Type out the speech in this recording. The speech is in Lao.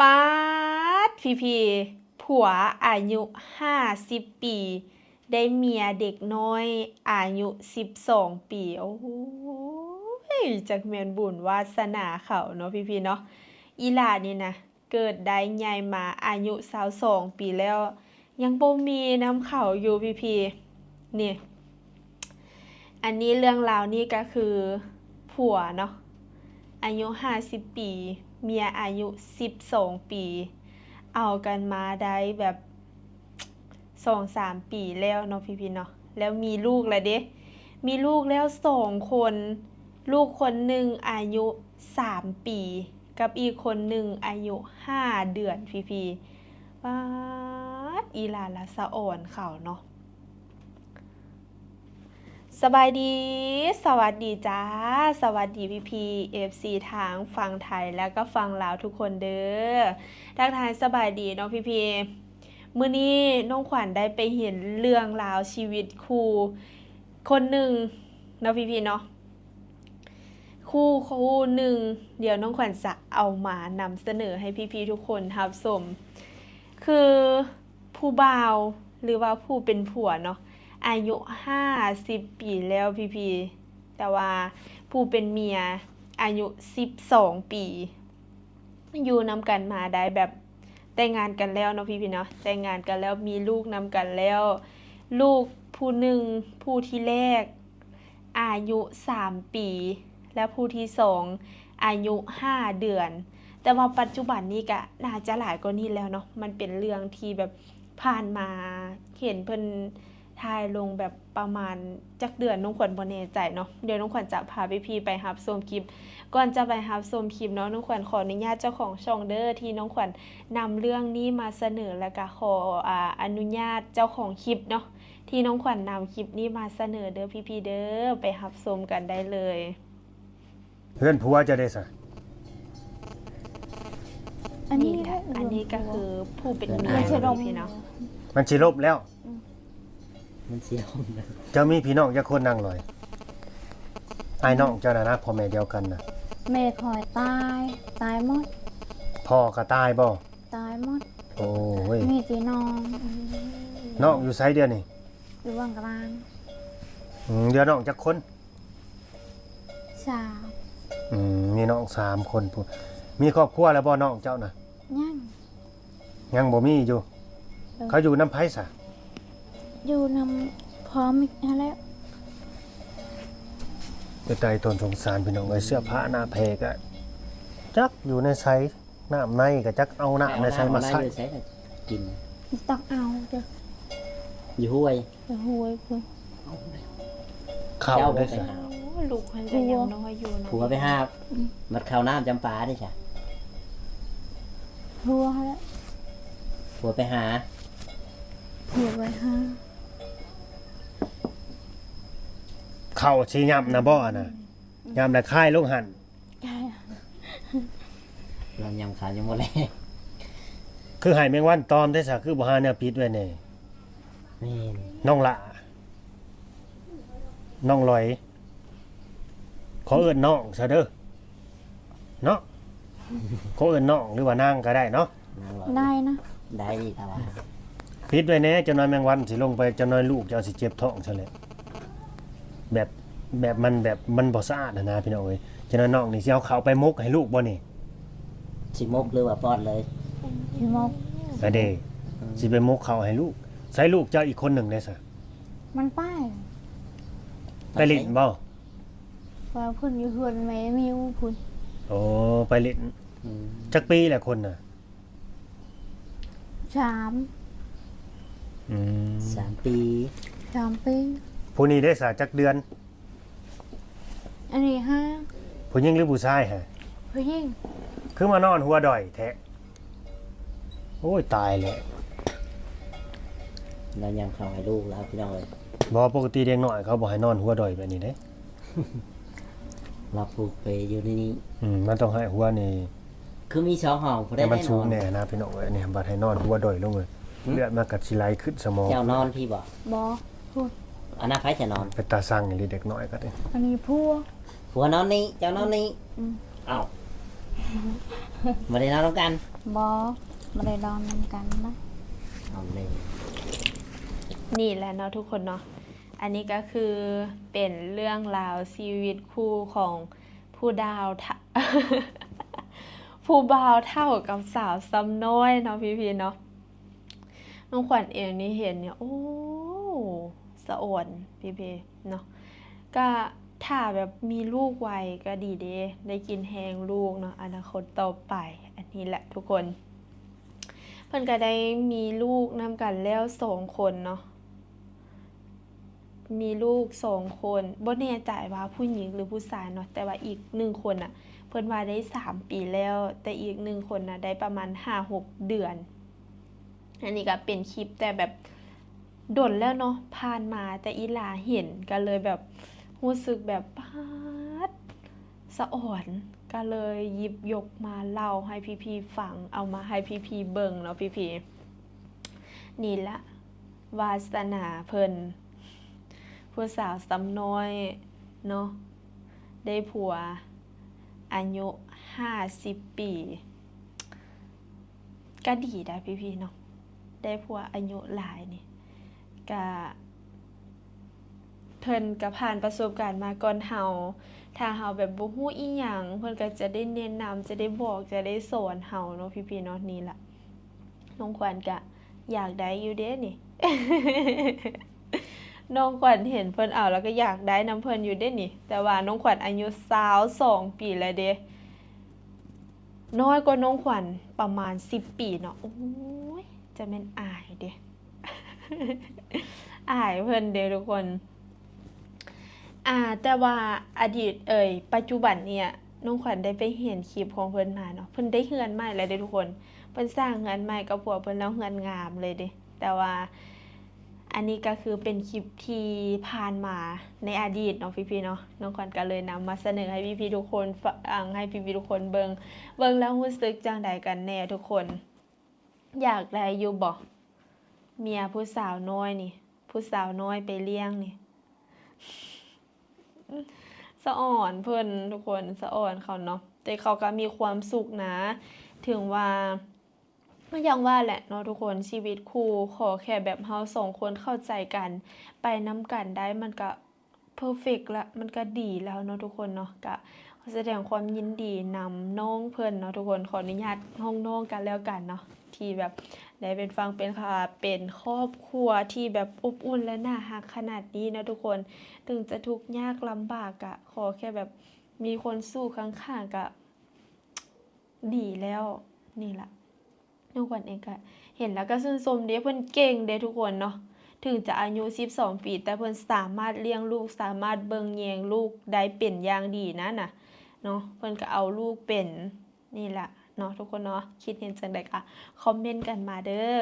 ປາດ ພີ່ໆ ຜົວອາຍຸຫ້າສິບປີ ໄດ້ເມຍເດັກນ້ອຍອາຍຸສິບສອງປີ. ໂອ້ຍ ຈັກແມ່ນບຸນວາສະໜາເຂົາເນາະ ພີ່ໆ ເນາະ. ອີ່ຫຼ້ານີ້ນະ ເກີດໄດ້ໃຫຍ່ມາອາຍຸຊາວສອງປີແລ້ວ ຍັງບໍ່ມີນຳເຂົາຢູ່ ພີ່ໆ ນີ້. ອັນນີ້ເລື່ອງລາວນີ້ກະຄືຜົວເນາະ ອາຍຸຫ້າສິບປີ ເມຍອາຍຸສິບສອງປີ ເອົາກັນມາໄດ້ແບບສອງສາມປີແລ້ວເນາະ ພີ່ໆ ເນາະ. ແລ້ວມີລູກແລ້ວເດ້ ມີລູກແລ້ວສອງຄົນ ລູກຄົນໜຶ່ງອາຍຸສາມປີ ກັບອີກຄົນໜຶ່ງອາຍຸຫ້າເດືອນ ພີ່ໆ. ປາດ ອີ່ຫຼ້າລະສະອອນເຂົາເນາະ. ສະບາຍດີ ສະຫວັດດີຈ້າ ສະຫວັດດີພີ່ໆ ເອັຟຊີ ທາງຝັ່ງໄທ ແລະກະຝັ່ງລາວທຸກຄົນເດີ. ທັກທາຍສະບາຍດີເນາະ ພີ່ໆ. ມື້ນີ້ນ້ອງຂວັນໄດ້ໄປເຫັນເລື່ອງລາວຊີວິດຄູ່ຄົນໜຶ່ງເນາະ ພີ່ໆ ເນາະ. ຄູ່ຄູ່ໜຶ່ງ ດຽວນ້ອງຂວັນຈະເອົາມານຳສະເໜີໃຫ້ພີ່ໆ ທຸກຄົນຮັບຊົມ ຄືຜູ້ບ່າວ ຫຼືວ່າຜູ້ເປັນຜົວເນາະ ອາຍຸຫ້າສິບປີແລ້ວ ພີ່ໆ ແຕ່ວ່າຜູ້ເປັນເມຍອາຍຸສິບສອງປີ ຢູ່ນຳກັນມາໄດ້ແບບ ແຕ່ງງານກັນແລ້ວເນາະ ພີ່ໆ ເນາະ ແຕ່ງງານກັນແລ້ວ ມີລູກນຳກັນແລ້ວ ລູກຜູ້ໜຶ່ງ ຜູ້ທີແລກ ອາຍຸສາມປີ ແລະຜູ້ທີສອງ ອາຍຸຫ້າເດືອນ. ແຕ່ວ່າປັດຈຸບັນນີ້ກະໜ້າຈະຫຼາຍກວ່ານີ້ແລ້ວເນາະ ມັນເປັນເລື່ອງທີ່ແບບຜ່ານມາ ເຫັນເພິ່ນຖ່າຍລົງແບບປະມານຈັກເດືອນ ນ້ອງຂວັນບໍ່ແນ່ໃຈເນາະ. ດຽວນ້ອງຂວັນຈະພາພີ່ໆ ໄປຮັບຊົມຄລິບ. ກ່ອນຈະໄປຮັບຊົມຄລິບເນາະ ນ້ອງຂວັນຂໍອະນຸຍາດເຈົ້າຂອງຊ່ອງເດີ ທີ່ນ້ອງຂວັນນຳເລື່ອງນີ້ມາສະເໜີ ແລະກະຂໍ ອາ ອະນຸຍາດເຈົ້າຂອງຄລິບເນາະ ທີ່ນ້ອງຂວັນນຳຄລິບນີ້ມາສະເໜີເດີ ພີ່ໆ ເດີ ໄປຮັບຊົມກັນໄດ້ເລີຍ. ເຮືອນຜົວເຈົ້າເດ້ຊະ? ອັນນີ້ ນີ້ແຫຼະ ອັນນີ້ກະຄືຜູ້ເປັນເມຍ ມັນຊິລົມ ພີ່ເນາະ ມັນຊິລົມແລ້ວ ອືມ ມັນຊິລົມແລ້ວ. ເຈົ້າມີພີ່ນ້ອງຈັກຄົນນາງລອຍ? ອ້າຍນ້ອງເຈົ້ານະນະ ພໍ່ແມ່ດຽວກັນນະ? ແມ່ຂ້ອຍຕາຍ ຕາຍໝົດ. ພໍ່ກະຕາຍບໍ່? ຕາຍໝົດ. ໂອ້ຍ ມີແຕ່ນ້ອງ. ນ້ອງຢູ່ໃສດຽວນີ້? ຢູ່ວັງກະລາງ. ອືມ ເຫຼືອນ້ອງຈັກຄົນ? ສາມ. ອືມ ມີນ້ອງສາມຄົນພຸ້ນ. ມີຄອບຄົວແລ້ວບໍ່ນ້ອງເຈົ້ານະ? ຍັງ. ຍັງບໍ່ມີຢູ່. ເອີ ເຂົາຢູ່ນຳໃຜຊະ? ຢູ່ນຳພໍ່ມິກຫັ້ນແຫຼະ. ເປັນຕາຕົນສົງສານພີ່ນ້ອງເອີຍ ເສື້ອຜ້າໜ້າແພກະຈັກຢູ່ໃນໃສ. ນ້ຳໃນກໍຈັກເອົານ້ຳໃນໃສມາໃສ່ ນ້ຳໃນຢູ່ໃສລະກິນ? ຕັກເອົາເດີ ຢູ່ຫ້ວຍ ຢູ່ຫ້ວຍພຸ້ນ. ເຂົ້າໄດ້ຊະ? ເຈົ້າບໍ່ໄປຫາ? ໂອ້ ລູກເພິ່ນກໍຍັງນ້ອຍຢູ່ເນາະ ຜົວໄປຫາ. ອືມ ບັດເຂົ້ານ້ຳຈຳປາເດ້ຊະ? ຜົວຫັ້ນແຫຼະ ຜົວໄປຫາ ຜົວໄປຫາ. ເຂົ້າຊິຫຍ້ຳນະບໍ່ອັນນະ? ອືມ ຫຍ້ຳລະຄາຍລົງຫັ້ນ. ລາວຍັງຂາຍັງບໍ່ແລງ ຄືໃຫ້ແມງວັນຕອມແທ້ຊະ ຄືບໍ່ຫາແນວປິດໄວ້ແດ່? ແມ່ນ ນ້ອງຫຼ້າ ນ້ອງຫຼອຍ ຂໍເອີ້ນນ້ອງຊະເດີເນາະ ຂໍເອີ້ນນ້ອງ ຫຼືວ່ານາງກໍໄດ້ເນາະ. ນາງຫຼອຍ ໄດ້ນະ ໄດ້ ແຕ່ວ່າປິດໄວ້ແດ່ ຈັກໜ້ອຍແມງວັນຊິລົງໄປ ຈັກໜ້ອຍລູກເຈົ້າຊິເຈັບທ້ອງຊະແຫຼະ. ແບບ ແບບມັນ ແບບມັນບໍ່ສະອາດຫັ້ນນະພີ່ນ້ອງເອີຍ. ຈະນ້ອຍນ້ອງນີ້ຊິເອົາເຂົ້າໄປໝົກໃຫ້ລູກບໍ່ນີ້? ຊິໝົກຫຼືວ່າປ້ອນເລີຍ? ຊິໝົກ. ອະເດ ອືມ ຊິໄປໝົກເຂົ້າໃຫ້ລູກ. ໃສລູກເຈົ້າອີກຄົນໜຶ່ງເດຊະ? ມັນໄປ ໄປຫຼິ້ນບໍ່? ວ່າເພິ່ນຢູ່ເຮືອນແມ່ມິວພຸ້ນ. ໂອ້ ໄປຫຼິ້ນ. ອືມ ຈັກປີແລ້ວຄົນນະ? ສາມ. ອືມ ສາມປີ ສາມປີ. ຜູ້ນີ້ເດຊະ ຈັກເດືອນ? ອັນນີ້ຫ້າ. ຜູ້ຍິງຫຼືຜູ້ຊາຍຫະ? ຜູ້ຍິງ. ຄືມານອນຫົວດອຍແທ້? ໂອ້ຍ ຕາຍແລ້ວ. ລາວຍັງເຂົ້າໃຫ້ລູກລາວ ພີ່ນ້ອງເອີຍ. ບໍ່ ປົກກະຕິເດັກນ້ອຍເຂົາບໍ່ໃຫ້ນອນຫົວດອຍແບບນີ້ເດ້. ລາວຜູກໄປຢູ່ໃນນີ້. ອືມ ມັນຕ້ອງໃຫ້ຫົວນີ້ ຄືມີສອງຫ້ອງ ຜູ້ໃດ ໃຫ້ມັນສູງແດ່ນະພີ່ນ້ອງເອີຍ. ອັນນີ້ບັດໃຫ້ນອນຫົວດອຍລົງເລີຍ ຫຶ? ເລືອດມັນກໍຊິໄຫຼຂຶ້ນສະໝອງ. ເຈົ້ານອນພີ້ບໍ່? ບໍ່ ພຸ້ນ. ອັນນັ້ນໃຜຈະນອນ? ເປັນຕາຊັງອີ່ຫຼີເດັກນ້ອຍກໍເດ້. ອັນນີ້ຜົວ ຜົວນອນນີ້ ເຈົ້ານອນນີ້. ອືມ ເອົ້າ ບໍ່ໄດ້ນອນນຳກັນ? ບໍ່ ບໍ່ໄດ້ນອນນຳກັນນະ. ນີ້ແຫຼະເນາະທຸກຄົນເນາະ, ອັນນີ້ກໍຄືເປັນເລື່ອງລາວຊີວິດຄູ່ຂອງຜູ້ບ່າວ ຜູ້ບ່າວເຖົ້າກັບສາວຊຳນ້ອຍເນາະພີ່ໆເນາະ. ນ້ອງຂວັນເອງນີ້ເຫັນນີ້ ໂອ້ ສະອອນພີ່ໆເນາະ. ກະຖ້າແບບມີລູກໄວກະດີເດ້ ໄດ້ກິນແຮງລູກເນາະ ອະນາຄົດຕໍ່ໄປ. ອັນນີ້ແຫຼະທຸກຄົນ ເພິ່ນກະໄດ້ມີລູກນຳກັນແລ້ວສອງຄົນເນາະ, ມີລູກສອງຄົນ ບໍ່ແນ່ໃຈວ່າຜູ້ຍິງຫຼືຜູ້ຊາຍເນາະ, ແຕ່ວ່າອີກໜຶ່ງຄົນນະ ເພິ່ນວ່າໄດ້ສາມປີແລ້ວ ແຕ່ອີກໜຶ່ງຄົນນະໄດ້ປະມານຫ້າຫົກເດືອນ. ອັນນີ້ກໍເປັນຄລິບແຕ່ແບບດົນແລ້ວເນາະ ຜ່ານມາ ແຕ່ອີ່ຫຼ້າເຫັນກໍເລີຍແບບຮູ້ສຶກແບບ ປາດ ສະອອນ ກໍເລີຍຫຍິບຍົກມາເລົ່າໃຫ້ພີ່ໆຟັງ ເອົາມາໃຫ້ພີ່ໆເບິ່ງເນາະພີ່ໆ. ນີ້ລະວາສະໜາເພິ່ນ ຜູ້ສາວຊຳນ້ອຍເນາະ ໄດ້ຜົວອາຍຸຫ້າສິບປີ. ກະດີໄດ໋ພີ່ໆເນາະ ໄດ້ຜົວອາຍຸຫຼາຍນີ້ ກະ ເພິ່ນກະຜ່ານປະສົບການມາກ່ອນເຮົາ, ຖ້າເຮົາແບບບໍ່ຮູ້ອີ່ຫຍັງ ເພິ່ນກະຈະໄດ້ແນະນຳ ຈະໄດ້ບອກ ຈະໄດ້ສອນເຮົາເນາະພີ່ໆເນາະ. ນີ້ລະ ນ້ອງຂວັນກະຢາກໄດ້ຢູ່ເດ້ນີ້ ນ້ອງຂວັນເຫັນເພິ່ນເອົາ ແລ້ວກະຢາກໄດ້ນຳເພິ່ນຢູ່ເດ້ນີ້, ແຕ່ວ່ານ້ອງຂວັນອາຍຸຊາວສອງປີແລ້ວເດ້. ນ້ອຍກວ່ານ້ອງຂວັນປະມານສິບປີເນາະ. ໂອ້ຍ ຈະແມ່ນອາຍເດ້ ອາຍເພິ່ນເດ້ທຸກຄົນ. ອ່າ ແຕ່ວ່າອະດີດເອີຍ ປັດຈຸບັນນີ້ ນ້ອງຂວັນໄດ້ໄປເຫັນຄລິບຂອງເພິ່ນມາເນາະ, ເພິ່ນໄດ້ເຮືອນໃໝ່ແລ້ວເດ້ທຸກຄົນ. ເພິ່ນສ້າງເຮືອນໃໝ່ກັບຜົວເພິ່ນແລ້ວ ເຮືອນງາມເລີຍເດ້. ແຕ່ວ່າ ອັນນີ້ກໍຄືເປັນຄລິບທີ່ຜ່ານມາໃນອະດີດເນາະພີ່ໆເນາະ, ນ້ອງຂວັນກໍເລີຍນຳມາສະເໜີໃຫ້ພີ່ໆທຸກຄົນຟັງ ໃຫ້ພີ່ໆທຸກຄົນເບິ່ງ. ເບິ່ງແລ້ວຮູ້ສຶກຈັ່ງໃດກັນແດ່ທຸກຄົນ? ຢາກໄດ້ຢູ່ບໍ່? ເມຍຜູ້ສາວນ້ອຍນີ້ ຜູ້ສາວນ້ອຍໄປລ້ຽງນີ້ ສະອອນເພິ່ນທຸກຄົນ ສະອອນເຂົາເນາະ, ແຕ່ເຂົາກໍມີຄວາມສຸກນະ. ເຖິງວ່າ ກໍຢ່າງວ່າແຫຼະເນາະທຸກຄົນ ຊີວິດຄູ່ ຂໍແຄ່ແບບເຮົາສອງຄົນເຂົ້າໃຈກັນ ໄປນຳກັນໄດ້ ມັນກະເພີເຟັກລະ ມັນກະດີແລ້ວເນາະທຸກຄົນເນາະ. ກະຂໍສະແດງຄວາມຍິນດີນຳນ້ອງເພິ່ນເນາະທຸກຄົນ, ຂໍອະນຸຍາດຮ້ອງນ້ອງກັນແລ້ວກັນເນາະ ທີ່ແບບໄດ້ເປັນຝັ່ງເປັນຂາ ເປັນຄອບຄົວທີ່ແບບອົບອຸ່ນ ແລະ ໜ້າຮັກຂະໜາດນີ້ເນາະທຸກຄົນ. ເຖິງຈະທຸກຍາກລຳບາກ ກະຂໍແຄ່ແບບມີຄົນສູ້ຂ້າງໆ ກະ ດີແລ້ວ. ນີ້ລະ ນ້ອງຂວັນເອງກະເຫັນແລ້ວກະຊື່ນຊົມເດ້ ເພິ່ນເກັ່ງເດ້ທຸກຄົນເນາະ. ເຖິງຈະອາຍຸສິບສອງປີ ແຕ່ເພິ່ນສາມາດລ້ຽງລູກ ສາມາດເບິ່ງແຍງລູກໄດ້ເປັນຢ່າງດີນັ້ນນະເນາະ, ເພິ່ນກະເອົາລູກເປັນ. ນີ້ລະເນາະທຸກຄົນເນາະ, ຄິດເຫັນຈັ່ງໃດກະຄອມເມັນກັນມາເດີ້.